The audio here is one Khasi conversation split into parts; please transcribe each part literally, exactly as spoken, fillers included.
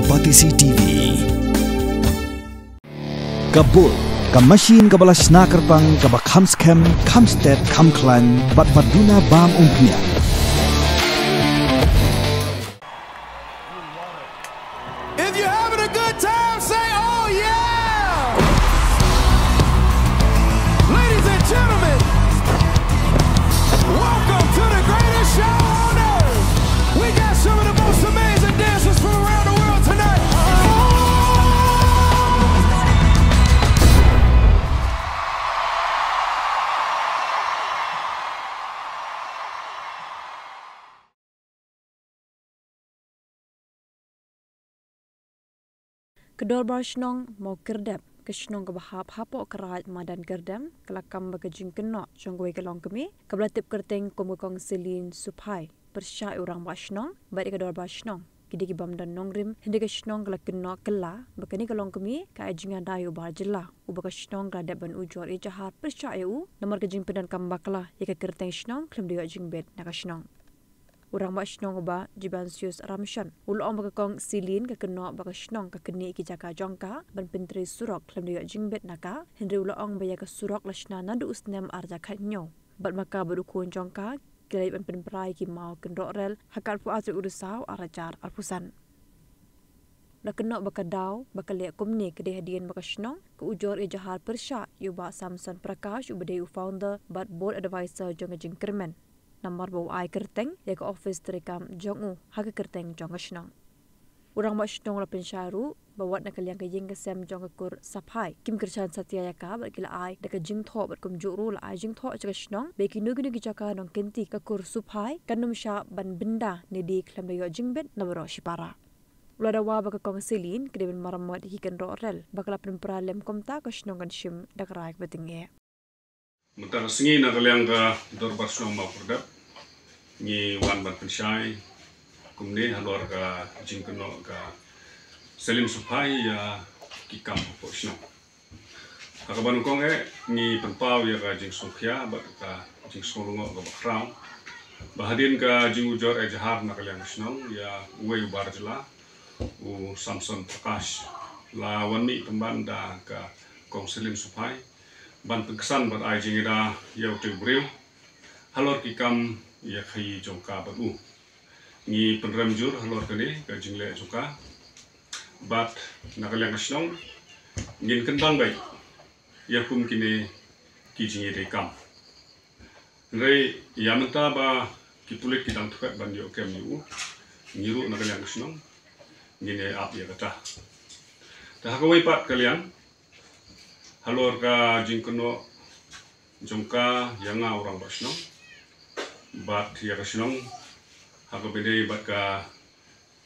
Batesi T V. Ka bul, ka machine kaba la shna kyrpang, kaba kham skhem, kham stet, kham khlaiñ, bad ba duna bam umphniang. If you're having a good time, say, "Oh, yeah!" Ladies and gentlemen, welcome to the greatest show on earth. We got some of the most amazing dancers from around the world tonight. Ka Dorbar Shnong Mawkyrdep, ka shnong kaba hap hapoh ka raid madan Kyrdem, ka la kam bad ka jingkynnoh jong kawei ka longkmie, kaba la tip kyrteng kum ka Kong Celine Suphai, pyrshah ïa u Rangbah Shnong bad ïa ka Dorbar Shnong. Ki dei ki bym don nongrim, hynrei ka shnong ka la kynnoh kylla ba kane ka longkmie ka ai jingïada ïa u Bar Jylla, uba ka shnong ka la dep ban ujor ïa jahar pyrshah ïa u namar ka jingpyndonkam bakla ïa ka kyrteng shnong khlem da ïoh jingbit na ka shnong. U Rangbah Shnong u Bah Jibansius Ramshan u la ong ba ka Kong Celine ka kynnoh ba ka shnong ka knieh ki jaka jong ka ban pyntrei surok khlem da ïoh jingbit na ka, hynrei u la ong ba ïa ka surok la shna naduh u snem ar hajar khathynñiew bad ma ka bad u khun jong ka ki la leit ban pynpra ïa ki maw kynroh rel ha ka arphew ar tarik u Risaw ar hajar arphew san. La kynnoh ba ka daw ba ka leh kumne ka dei hadien ba ka shnong ka ujor ïa jahar pyrshah ïa u Bah Samson Prakash, uba dei u founder bad board advisor jong ka jingkyrmen, namar ba u ai kyrteng ïa ka office treikam jong u ha ka kyrteng jong ka shnong. U Rangbah Shnong u la pynshai ruh ba wat na ka liang ka ïing ka sem jong ka kur Suphai kim kyrshan satia ïa ka bad ki la ai da ka jingthoh, bad kumjuh ruh la ai jingthoh sha ka shnong ba ïa kino kino ki jaka nongkynti ka kur Suphai kan ym shah ban bynda ne die khlem da ïoh jingbit na baroh shipara. U la dawa ba ka Kong Celine ka dei ban maramot ïa ki kynroh rel ba ka la pynpra lem, kumta ka shnong kan shim da ka rai kaba tyngeh. Mynta ka sngi na ka liang ka Dorbar Shnong Mawkyrdep ngi wan ban pynshai kumne halor ka jingkynnoh ka Celine Suphai ïa ki kam hapoh shnong. Ha kaba nyngkong eh ngi pynpaw ïa ka jingsngewkhia bad ka jingsngew lyngngoh kaba khraw ba hadien ka jingujor ïa jahar na ka liang ka shnong ïa uwei u Bar Jylla, u Samson Prakash, la wan mih pynban da ka Kong Celine Suphai ban pynksan bad ai jingïada ïa utei u briew halor ki kam ïa khaïi jong ka bad u. Ngi pynrem jur halor kane ka jingleh jong ka bad na ka liang ka shnong ngin kyndang beit ïa kum kine ki jingïadei kam. Hynrei ïa mynta ba ki pulit ki dang thukhet ban ïoh kem ïa u, ngi ruh na ka liang ka shnong ngin ïa ap ïa kata. Te ha kawei pat ka liang, halor ka jingkynnoh jong ka ïa nga u Rangbah Shnong bad ïa ka shnong, ha kaba ïadei bad ka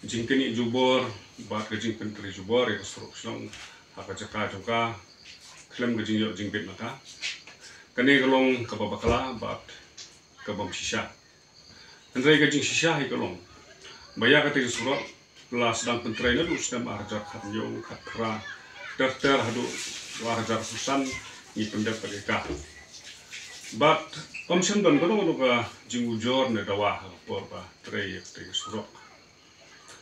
jingknieh jubor bad ka jingpyntrei jubor ïa ka surok shnong ha ka jaka jong ka khlem ka jingïoh jingbit na ka. Kane ka long kaba bakla bad kabym shisha. Hynrei ka jingshisha hi ka long ba ïa katei ka surok la sdang pyntrei naduh u snem ar hajar khathynñiew, khatphra, ter ter haduh ar hajar arphew san ngi pyndep pat ïa ka. Bad ym shym don kano kano ka jingujor ne dawa ha ka por ba trei ïa katei ka surok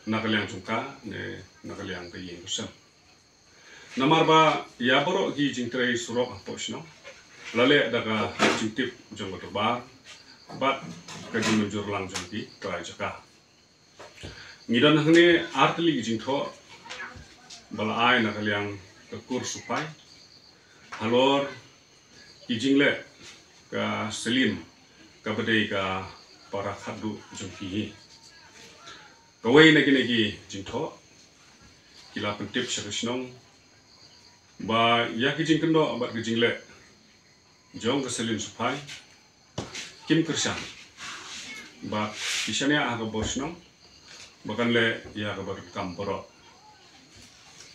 na ka liang jong ka ne na ka liang ka ïing ka sem. Namar ba ïa baroh ki jingtrei surok hapoh shnong la leh da ka jingtip jong ka dorbar bad ka jingmynjur lang jong ki trai jaka. Ngi don hangne ar tylli ki jingthoh ba la ai na ka liang ka kur Suphai halor ki jingleh ka Celine kaba dei ka para khatduh jong ki hi. Kawei na kine ki jingthoh ki la pyntip sha ka shnong ba ïa ki jingkynnoh bad ki jingleh jong ka Celine Suphai kim kyrshan bad ki shaniah ha ka bor shnong ba kan leh ïa kaba donkam baroh.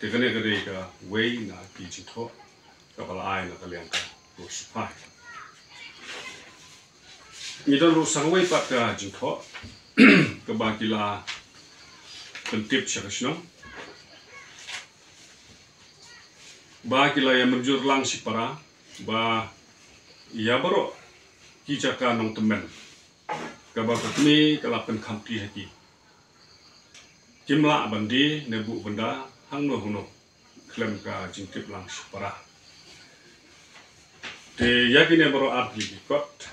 Te kane ka dei kawei na ki jingthoh kaba la ai na ka liang ka kur Suphai. Ngi don ruh sa kawei pat ka jingthoh kaba ki la pyntip sha ka shnong ba ki la ïa mynjur lang shipara ba ïa baroh ki jaka nongtymmen kaba ka kmie ka la pynkhamti ha ki Kim lah ban die ne buh bynda hangno hangno khlem ka jingtip lang shipara. Te ïa kine baroh ar tylli ki kot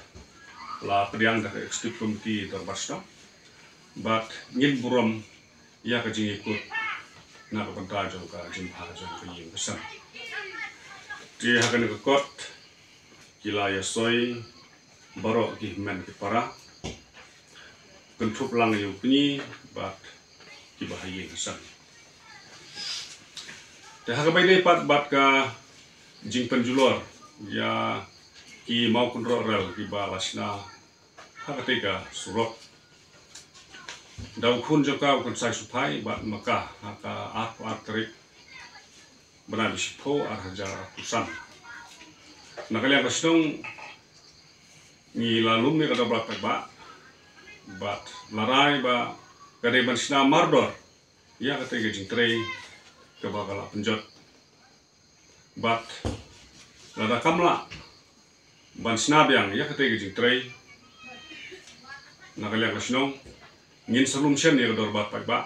la pdiang da ka executive committee dorbar shnong. Bad ngin burom ïa ka jingïakut na ka bynta jong ka jingbha jong ka ïing ka sem. Te ha kane ka kot ki la ïasoi baroh ki hynmen ki para, kynthup lang ïa u kñi bad kiba ha ïing ha sem. Te ha kaba ïadei pat bad ka jingpynjulor ïa ki maw kynroh rel kiba la shna ha katei ka surok da u khun jong ka u Kynsai Suphai bad ma ka ha ka arphew ar tarik bnai ba shiphew, ar hajar arphew san. Na ka liang ka shnong ngi la lum ïa ka dorbar paidbah bad la rai ba ka dei ban shna mardor ïa katei ka jingtrei kaba ka la pynjot. Bad lada kam lah ban shna biang ïa katei ka jingtrei na ka liang ka shnong, ngin sa lum shen ïa ka dorbar paidbah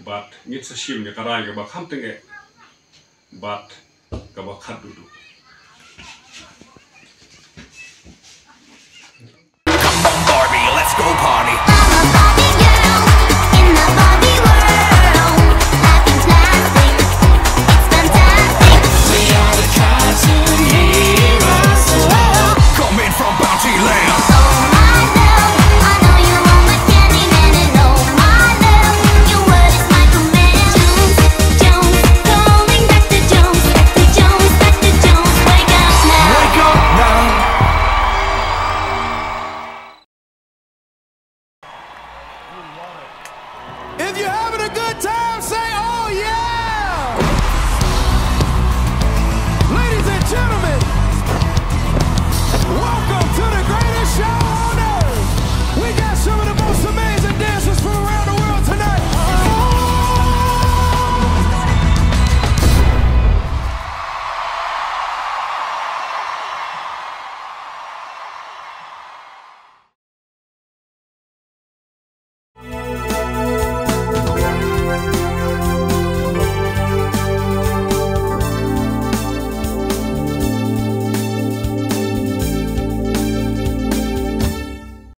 bad ngin sa shim ïa ka rai kaba kham tyngeh bad kaba khatduh duh. Come on, Barbie, let's go party. I'm a Barbie girl in the Barbie world. Life in plastic, it's fantastic. We are the cartoon heroes. Whoa. Coming from Bounty Land. Oh my love, I know you want my candy man, and oh my love, your word is my command. Jones, Jones, calling back to Jones, back to Jones, back to Jones. Wake up now. Wake up now. If you're having a good